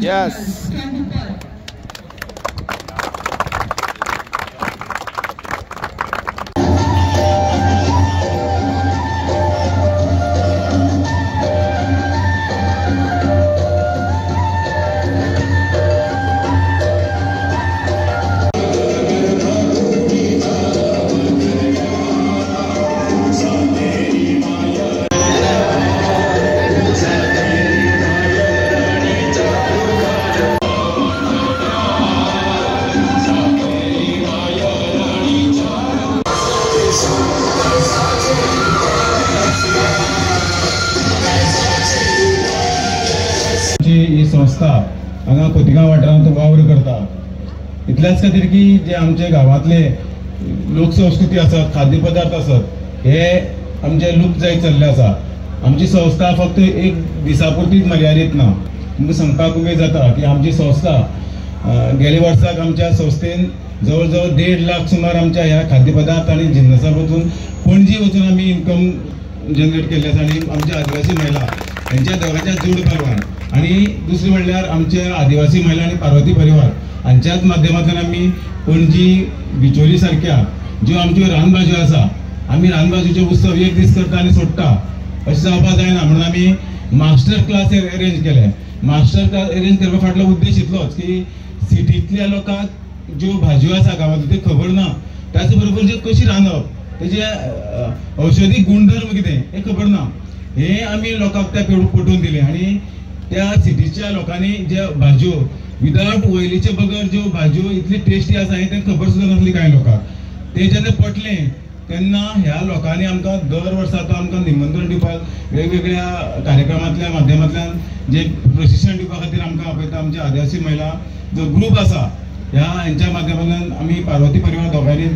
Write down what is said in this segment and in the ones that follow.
Yes. ही संस्था हांगा खोतिगांव वाठारांत वावर करता. इतल्याच खातीर की जे आमचे गांवांतले लोकसंस्कृती आसत, खाद्यपदार्थ आसत, हे आमचे लुप्त जायत चल्ले आसा. आमची संस्था फक्त एक दिसा पुरतीच मर्यादीत ना. तुमकां सांगपाक उमेद जाता की आमची संस्था गेल्या वर्साक आमच्या संस्थेन जवळ जवळ 1.5 लाख सुमार आमच्या ह्या खाद्यपदार्थ आनी जिन्नसा वचून पणजी वचून आमी इन्कम जनरेट केल्ले आसा. आनी आमच्या आदिवासी महिला हेंच्या दोगांच्या जोड पालवान आनी दुसरें म्हणल्यार आमचे आदिवासी महिला आनी पार्वती परिवार हांच्याच माध्यमांतल्यान आमी पणजी बिचोली सारक्या ज्यो आमच्यो रानभाजयो आसा, आमी रानभाजयेचे उत्सव एक दीस करता आनी सोडटा अशें जावपाक जायना म्हणून आमी मास्टर क्लास अरेंज केले. मास्टर क्लास अरेंज करपा फाटलो उद्देश इतलोच की सिटींतल्या लोकांक ज्यो भाजयो आसा गांवांतल्यो त्यो खबर ना, त्याच बरोबर ज्यो कशी रांदप, तेजे औषधी गुणधर्म कितें हें खबर ना. हे आमी लोकांक त्या पटोवन दिलें आनी त्या सिटीच्या लोकांनी ज्या भाजयो विदाउट ऑयलीचे बगर ज्यो भाजयो इतली टेस्टी आसा हें तांकां खबर सुद्दां नासली कांय लोकांक. ते जेन्ना पटलें तेन्ना ह्या लोकांनी आमकां दर वर्सा आतां आमकां निमंत्रण दिवपाक वेगवेगळ्या कार्यक्रमांतल्या माध्यमांतल्यान जे प्रशिक्षण दिवपा खातीर आमकां आपयता. आमचे आदिवासी महिला जो ग्रूप आसा ह्या हेंच्या माध्यमांतल्यान आमी पार्वती परिवार दोगांनी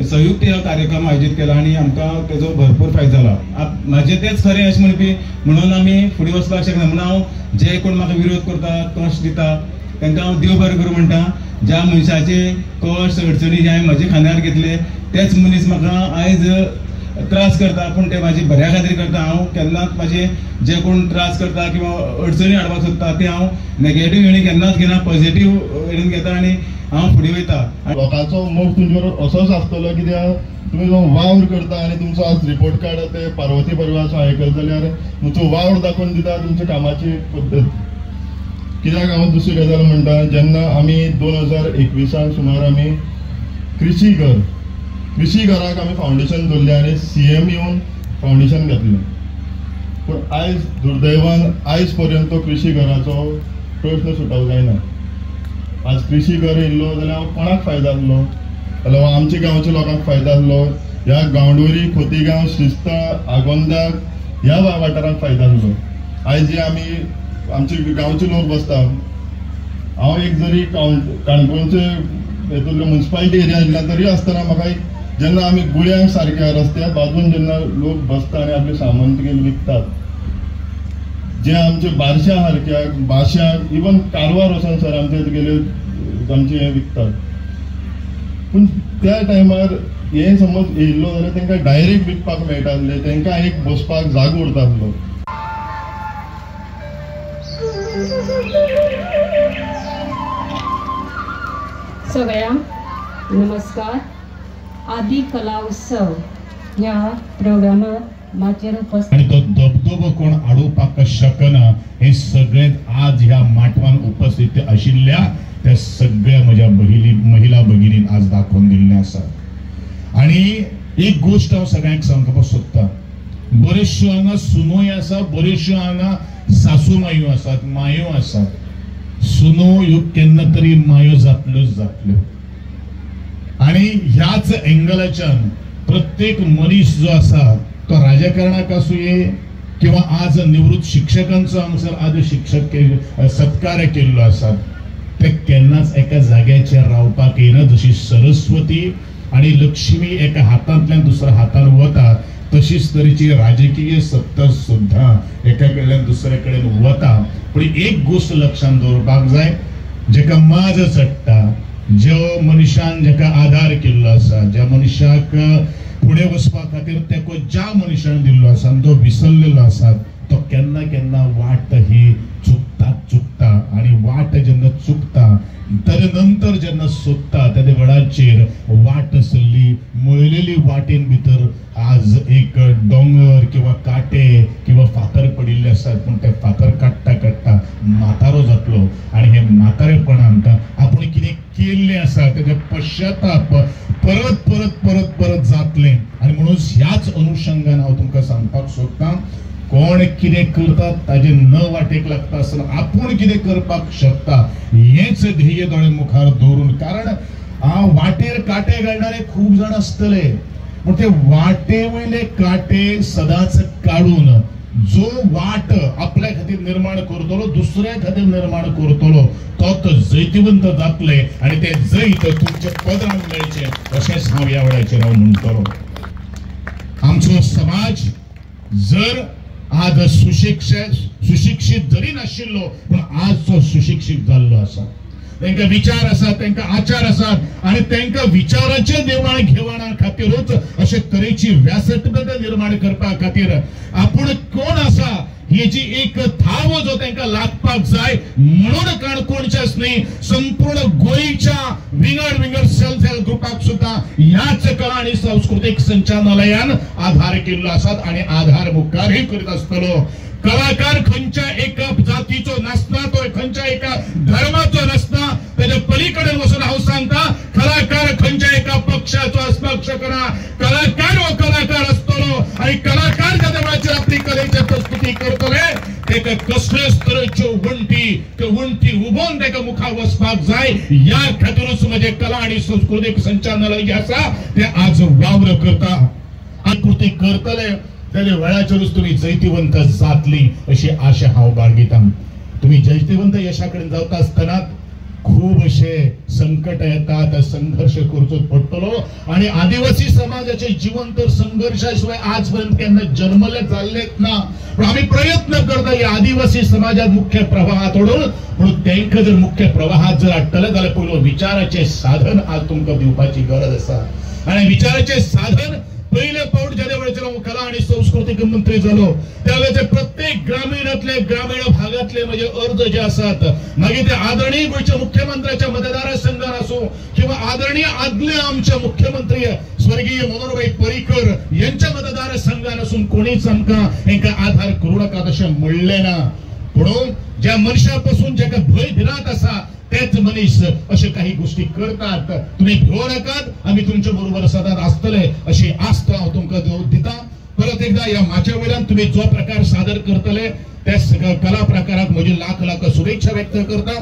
संयुक्त ह्या कार्यक्रम आयोजीत केला आनी आमकां तेजो भरपूर फायदो जाला. म्हाजें तेंच खरें अशें म्हणपी म्हणून आमी फुडें वचपाक शकना. म्हणून हांव जे कोण म्हाका विरोध करता, कश्ट दिता तांकां हांव देव बरें करूं म्हणटा. ज्या मनशाचे कश्ट अडचणी जे हांवें म्हजे खांद्यार घेतले तेच मनीस म्हाका आयज त्रास करता, पूण ते म्हाजे बऱ्या खातीर करता. हांव केन्नाच म्हाजे जे कोण त्रास करता किंवा अडचणी हाडपाक सोदता ते हांव नेगेटीव हेणी केन्नाच घेना, पॉझिटीव हेणीन घेता आनी हांव फुडें वयता. लोकांचो मोग तुमचेर असोच आसतलो कित्याक तुमी जो वावर करता आनी तुमचो आज रिपोर्ट कार्ड ते पार्वती परिवाराचो आयकल जाल्यार तुमचो वावर दाखोवन दिता तुमच्या कामाची पद्दत. कित्याक हांव दुसरी गजाल म्हणटा, जेन्ना आमी 2021 सुमार आमी कृषी घराक आमी फावंडेशन दवरलें आनी सीएम येवन फावंडेशन घातलें. पूण आयज दुर्दैवान आयज पर्यंत तो कृषी घराचो प्रश्न सुटाव जायना. आज कृषी घर येयल्लो जाल्यार कोणाक फायदो आसलो जाल्यार आमच्या गांवच्या लोकांक फायदो आसलो, ह्या गांवडोरी, खोतीगांव, श्रीस्ता, आगोंदा ह्या वाठारांक फायदो आसलो. आयज जे आमी आमचे गांवचे लोक बसता, हांव एक जरी काणकोणचे हेतूंतले मुन्सिपालिटी एरिया आशिल्ल्या तरी आसतना म्हाका एक जेन्ना आमी गुळ्यांक सारक्या रस्त्या बाजून जेन्ना लोक बसता आनी आपलें सामान कितें विकतात, जे आमचे बारश्या सारक्या बाश्यांक इवन कारवार वचोन सर आमचे गेले आमचे हें विकतात. पूण त्या टायमार हें समज येयल्लो जाल्यार तांकां डायरेक्ट विकपाक मेळटा आसलें, तांकां एक बसपाक जागो उरता आसलो. सगळ्यांक नमस्कार. आदी कला उत्सव ह्या प्रोग्रामात माचयेर उपस्थित आनी तो धबधबो कोण आडोवपाक शकना हे सगळें आज ह्या माटवान उपस्थित आशिल्ल्या त्या सगळ्या म्हज्या महिला भगिनीन आज दाखोवन दिल्लें आसा. आनी एक गोश्ट हांव सगळ्यांक सांगपाक सोदता, बऱ्योचश्यो हांगा सुनोय आसा, बऱ्योचश्यो हांगा सासू मायो आसात, मायो आसात. सुनो ह्यो केन्ना तरी मायो जातल्योच जातल्यो. आनी ह्याच एंगलाच्यान प्रत्येक मनीस जो आसा तो राजकारणाक आसुये किंवा आज निवृत्त शिक्षकांचो हांगासर आज शिक्षक सत्कार केल्लो आसा, ते केन्नाच एका जाग्याचेर रावपाक येना. जशी सरस्वती आनी लक्ष्मी एका हातांतल्यान दुसऱ्या हातान वता तशीच तरेची राजकीय सत्ता सुद्धा एका कडल्यान दुसऱ्या कडेन वता. पूण एक गोश्ट लक्षांत दवरपाक जाय, जेका माज चडटा, ज्या मनशान जेका आधार केल्लो आसा, ज्या मनशाक फुडें वचपा खातीर तेको ज्या मनशान दिल्लो आसा आनी तो विसरलेलो आसा, तो केन्ना केन्ना वाट ही चुकता चुकता. वाट जेन्ना चुकता ताजे नंतर जेन्ना सोदता तेदे वेळाचेर वाट आसली मळलेली वाटेन भितर आज एक दोंगर किंवा कांटे किंवा फातर पडिल्ले आसात, पूण ते फातर काडटा काडटा म्हातारो जातलो आनी हे म्हातारेपणांत आपूण कितें केल्लें आसा तेजे पश्चाताप परत परत परत परत जातलें. आनी म्हणून ह्याच अनुशंगान हांव तुमकां सांगपाक सोदतां, कोण कितें करता ताजे न वाटेक लागता आसतना आपूण कितें करपाक शकता हेच ध्येय दोळे मुखार दवरून, कारण वाटेर कांटे घालणारे खूब जाण आसतले पूण ते वाटे वयले कांटे सदांच काडून जो वाट आपल्या खातीर निर्माण करतलो दुसऱ्या खातीर निर्माण करतलो तो जैतिवंत जातले आनी ते जैत तुमच्या पदरान मेळचें अशेंच हांव ह्या वेळाचेर हांव म्हणटलो. आमचो समाज जर आज सुशिक्षीत जरी नाशिल्लो पूण आज तो सुशिक्षीत जाल्लो आसा, तांकां विचार आसात, तांकां आचार आसात आनी तांकां विचाराचे देवाण घेवाणा खातीरूच अशे तरेची व्यासपीठ निर्माण करपा खातीर आपूण कोण आसा हेजी एक थाव जो तांकां लागपाक जाय म्हणून काणकोणच्याच न्ही संपूर्ण गोंयच्या विंगड विंगड सेल्फ हेल्प ग्रुपाक सुद्दां ह्याच कला आनी सांस्कृतीक संचालनालयान आधार केल्लो आसात आनी आधार मुखारय करीत आसतलो. कलाकार खंयच्या एका जातीचो नासता, तो खंयच्या एका धर्माचो नासता, तेच्या पलीकडे वचून हांव सांगता कलाकार खंयच्या एका पक्षाचो आसपाक शकना. कलाकार हो कलाकार आसतलो आनी कलाकार ज्या वेळाचेर आपली कलेची प्रस्तुती करतले तेका कसलेच तरेच्यो वण्टी त्यो वण्टी उबोवन तेका मुखार वचपाक जाय. ह्या खातीरूच म्हजें कला आनी संस्कृतीक संचालनालय जें आसा तें आज वावर करता, आकृती करतले जाल्यार वेळाचेरूच तुमी जैतिवंत जातली अशी आशा हांव बाळगितां. तुमी जैतिवंत यशा कडेन जाता आसतना खूब अशे संकट येतात, संघर्ष करचो पडटलो आनी आदिवासी समाजाचे जीवन तर संघर्षा शिवाय आजपर्यंत केन्ना जन्मले जाल्लेच ना. पण आमी प्रयत्न करता या आदिवासी समाजात मुख्य प्रवाहात ओडून, पूण तांकां जर मुख्य प्रवाहात जर हाडटले जाल्यार पयलो विचाराचें साधन आज तुमकां दिवपाची गरज आसा आनी विचाराचें साधन पयले पावट ज्या वेळाचेर हांव कला आनी संस्कृतीक मंत्री जालो त्यावेळेचे प्रत्येक ग्रामीणांतले ग्रामीण भागांतले म्हजे अर्ज जे आसात मागीर ते आदरणीय गोंयच्या मुख्यमंत्र्याच्या मतदारसंघान आसूं किंवा आदरणीय आदले आमचे मुख्यमंत्री स्वर्गीय मनोहरभाई पर्रीकर यांच्या मतदारसंघान आसून कोणीच आमकां हेंकां आधार करूं नाका तशें म्हणलें ना. म्हणून ज्या मनशा पासून जाका भंय भिरांत आसा तेच मनीस अशे काही गोष्टी करतात. तुम्ही भिवो नाकात, आमी तुमच्या बरोबर सदांच आसतले अशी आस्त हांव तुमकां दिता. परत एकदा ह्या माच्या वयल्यान तुमी जो प्रकार सादर करतले त्या कला प्रकाराक म्हजी लाख लाख शुभेच्छा व्यक्त करता.